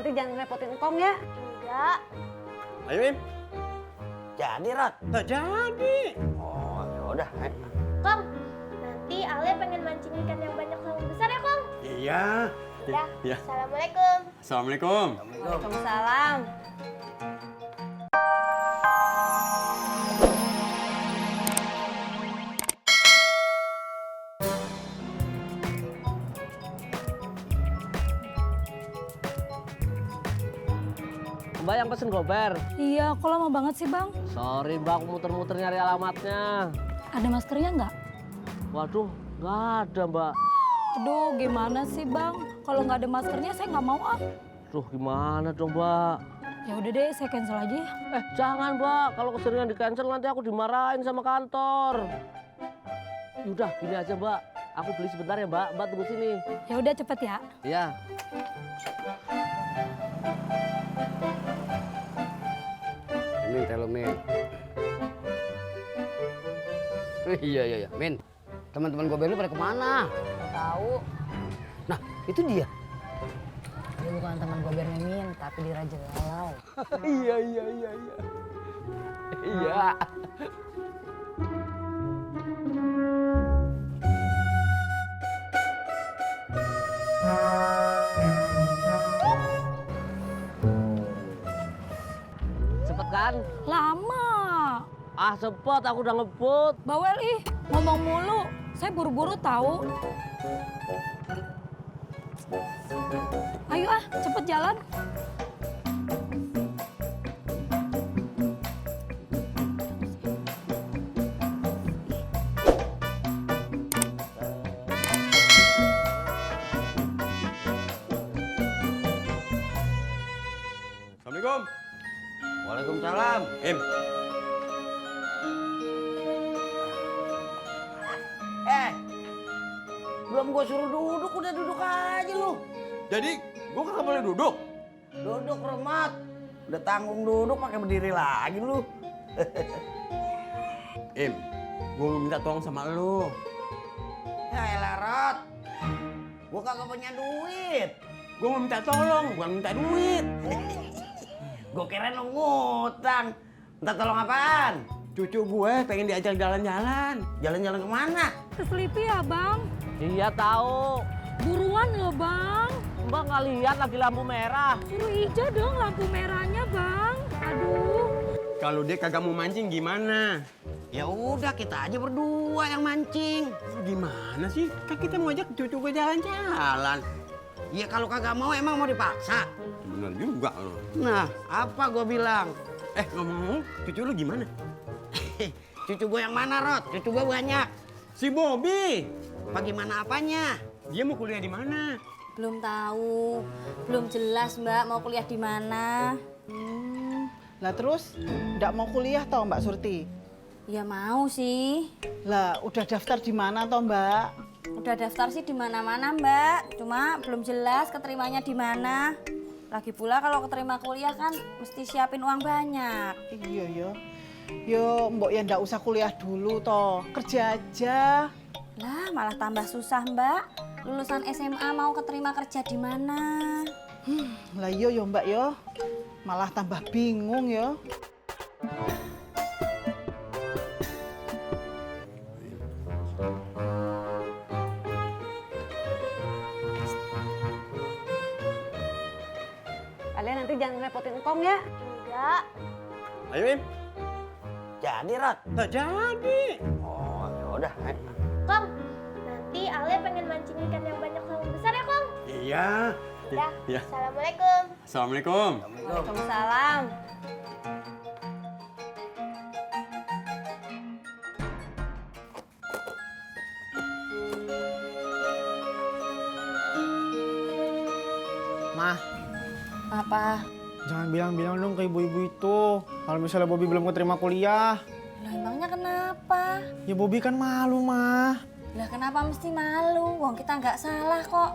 nanti jangan repotin engkong ya. Enggak. Ayo, Im. Jadi, Rot? Tak jadi. Oh, yaudah. Kong, nanti Ale pengen mancing ikan yang banyak sama besar ya, Kong? Iya. Udah. Iya. Assalamualaikum. Assalamualaikum. Waalaikumsalam. Mbak yang pesen gober. Iya, kok lama banget sih bang? Sorry mbak, aku muter-muter nyari alamatnya. Ada maskernya nggak? Waduh, nggak ada mbak. Aduh, gimana sih bang? Kalau nggak ada maskernya saya nggak mau ah. Duh gimana dong mbak? Ya udah deh, saya cancel aja ya. Jangan mbak, kalau keseringan di cancel nanti aku dimarahin sama kantor. Yaudah gini aja mbak, aku beli sebentar ya mbak, mbak tunggu sini. Ya udah cepet ya. Iya. Min, telo, Min. Iya. Min, teman-teman gober lu pada kemana? Tahu. Nah, itu dia. Dia bukan teman gobernya Min, tapi di Raja Galau. Iya. Iya. Cepet kan? Lama. Ah cepet, aku udah ngebut. Bawel ih, ngomong mulu. Saya buru-buru tahu. Ayo ah, cepet jalan. Assalamualaikum. Waalaikumsalam. Im. Belum gua suruh duduk, udah duduk aja lu. Jadi, gua kagak boleh duduk. Duduk, Remat. Udah tanggung duduk, pakai berdiri lagi lu. Im, gua mau minta tolong sama lu. Ya elah, Rot. Gua kagak punya duit. Gua mau minta tolong, bukan minta duit. Gua kira lu ngutang. Minta tolong apaan? Cucu gue pengen diajak jalan-jalan. Jalan-jalan kemana? Ke Sleepy ya bang? Iya tahu. Buruan loh bang. Mbak nggak lihat lagi lampu merah. Suruh hijau dong lampu merahnya bang. Aduh. Kalau dia kagak mau mancing gimana? Ya udah, kita aja berdua yang mancing. Gimana sih? Kan kita mau ajak cucu gue jalan-jalan. Ya kalau kagak mau, emang mau dipaksa? Bener juga lo. Nah, apa gua bilang? Ngomong-ngomong, cucu lu gimana? Cucu gue yang mana, Rot? Cucu gue banyak. Si Bobby. Bagaimana apanya? Dia mau kuliah di mana? Belum tahu, belum jelas Mbak mau kuliah di mana. Lah terus, ndak mau kuliah toh Mbak Surti? Ya mau sih. Lah udah daftar di mana toh Mbak? Udah daftar sih di mana-mana Mbak, cuma belum jelas keterimanya di mana. Lagi pula kalau keterima kuliah kan mesti siapin uang banyak. Iya ya. Yo mbok ya ndak usah kuliah dulu toh, kerja aja. Lah malah tambah susah Mbak. Lulusan SMA mau keterima kerja di mana? Lah iya yo Mbak yo. Malah tambah bingung yo. Kalian nanti jangan repotin engkong ya. Enggak. Ayo, Im. Jadi, Rot? Tak jadi. Oh, yaudah. Kong, nanti Ale pengen mancing ikan yang banyak sama besar ya, Kong? Iya. Udah. Iya. Assalamualaikum. Assalamualaikum. Waalaikumsalam. Mah, Apa? Jangan bilang-bilang dong ke ibu-ibu itu kalau misalnya Bobby belum keterima kuliah. Lah emangnya kenapa? Ya Bobby kan malu, Mah. Lah kenapa mesti malu? Wong kita nggak salah kok.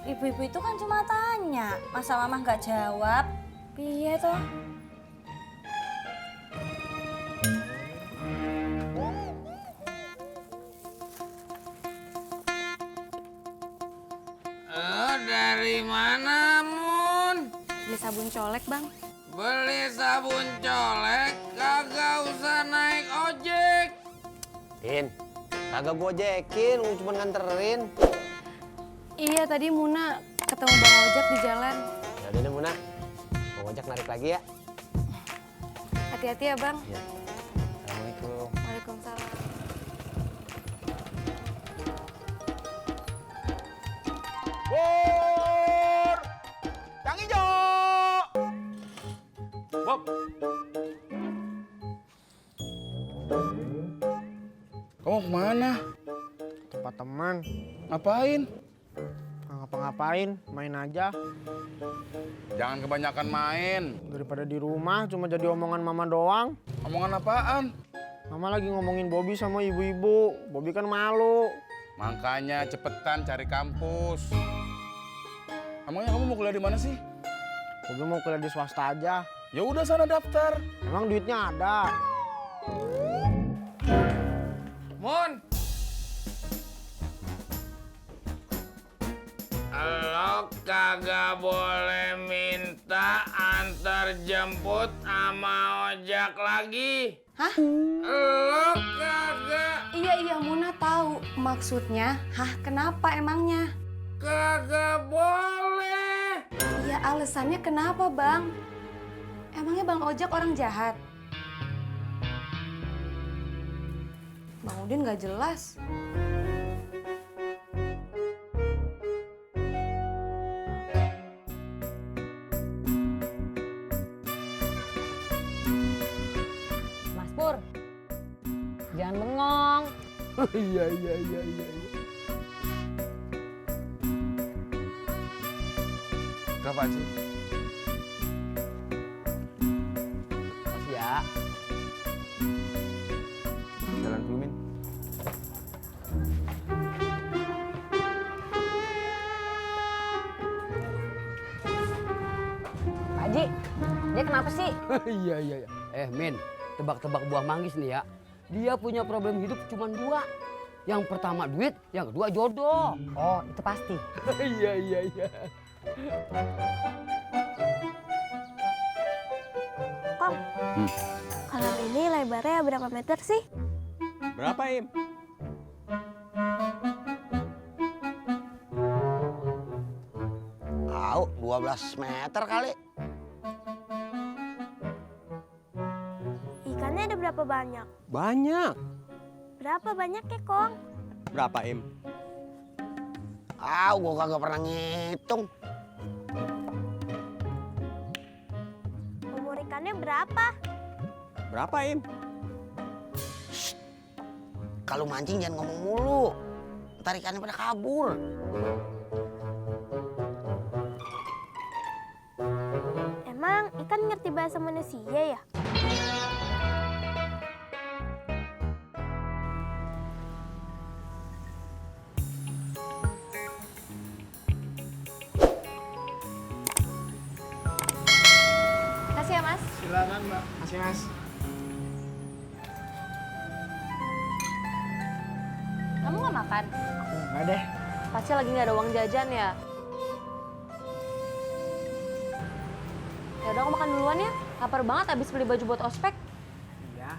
Ibu-ibu itu kan cuma tanya, masa mama nggak jawab? Piye toh? Dari mana, Mu? colek, Bang. Beli sabun colek kagak usah naik ojek. Tin, kagak gojekin, lu cuma nganterin. Iya, tadi Muna ketemu Bang Ojek di jalan. Ya udah deh Muna, Bang Ojek narik lagi ya. Hati-hati ya, Bang. Iya. Assalamualaikum. Waalaikumsalam. Pur! Yang hijau! Bob! Kamu kemana? Tempat teman. Ngapain? Nggak ngapa-ngapain, main aja. Jangan kebanyakan main. Daripada di rumah cuma jadi omongan mama doang. Omongan apaan? Mama lagi ngomongin Bobby sama ibu-ibu. Bobby kan malu. Makanya cepetan cari kampus. Emangnya kamu mau kuliah di mana sih? Bobby mau kuliah di swasta aja. Ya udah sana daftar. Emang duitnya ada. Mun. Lo kagak boleh minta antar jemput sama ojek lagi. Hah? Lo kagak. Iya, Muna tahu. Maksudnya, kenapa emangnya? Kagak boleh. Ya alasannya kenapa, Bang? Emangnya Bang Ojek orang jahat? Bang Udin nggak jelas. Mas Pur, jangan bengong. Iya. Berapa sih? Makasih ya. Jalan dulu, Min. Pak Haji, dia kenapa sih? Iya. Min, tebak-tebak buah manggis nih ya. Dia punya problem hidup cuma 2. Yang pertama duit, yang kedua jodoh. Oh, itu pasti. Iya. Kong, kalau ini lebarnya berapa meter sih? Berapa, Im? Tahu 12 meter kali. Ikannya ada berapa banyak? Banyak. Berapa banyak ya, Kong? Berapa, Im? Gua kagak pernah ngitung. Umur ikannya berapa? Berapa, Im? Kalau mancing jangan ngomong mulu. Ntar ikannya pada kabur. Emang ikan ngerti bahasa manusia ya? Kasih ya, Mas. Silakan, Mbak. Kasih, Mas. Kamu nggak makan? Enggak deh. Pasti lagi nggak ada uang jajan ya? Ya udah, aku makan duluan ya. Lapar banget abis beli baju buat ospek. Iya.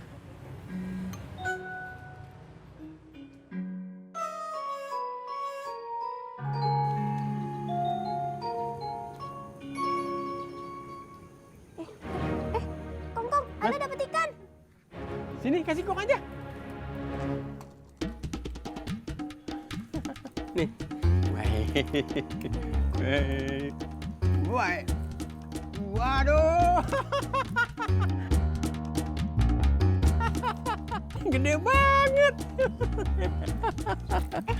Kong, Ale dapat ikan. Sini, kasih Kong aja. Nih. Baik. Waduh. Gede banget.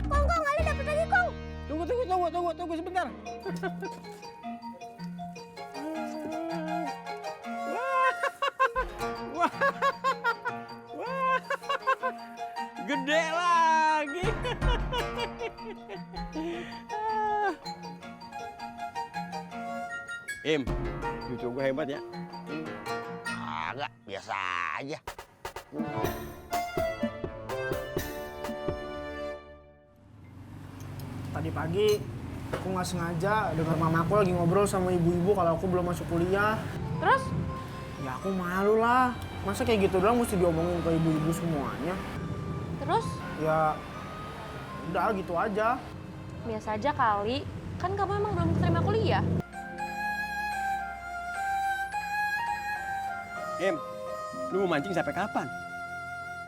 Kong, Ale dapat lagi, Kong. Tunggu sebentar. Wah. Gede lagi. Im, cucu gue hebat ya. Agak, biasa aja. Tadi pagi Aku nggak sengaja dengar mamaku lagi ngobrol sama ibu-ibu kalau aku belum masuk kuliah. Terus? Ya aku malu lah. Masa kayak gitu doang mesti diomongin ke ibu-ibu semuanya? Terus? Ya udah gitu aja. Biasa aja kali. Kan kamu emang belum keterima kuliah. Em, lu mau mancing sampai kapan?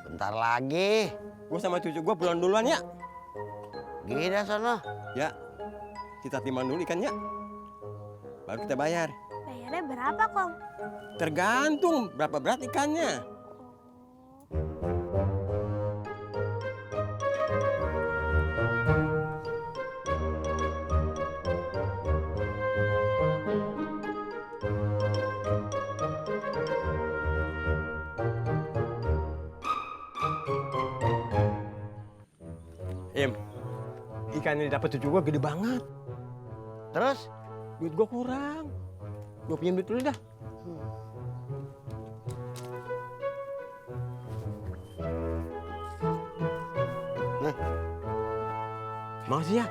Bentar lagi. Gue sama cucu gue pulang duluan ya. Gini dah sono. Ya, kita timbang dulu ikannya. Baru kita bayar. Bayarnya berapa, Kong? Tergantung berapa berat ikannya. Em, ikan yang dapat cucu gue gede banget. Terus? Duit gue kurang. Gue pinjam duit dulu dah. Nih. Makasih ya.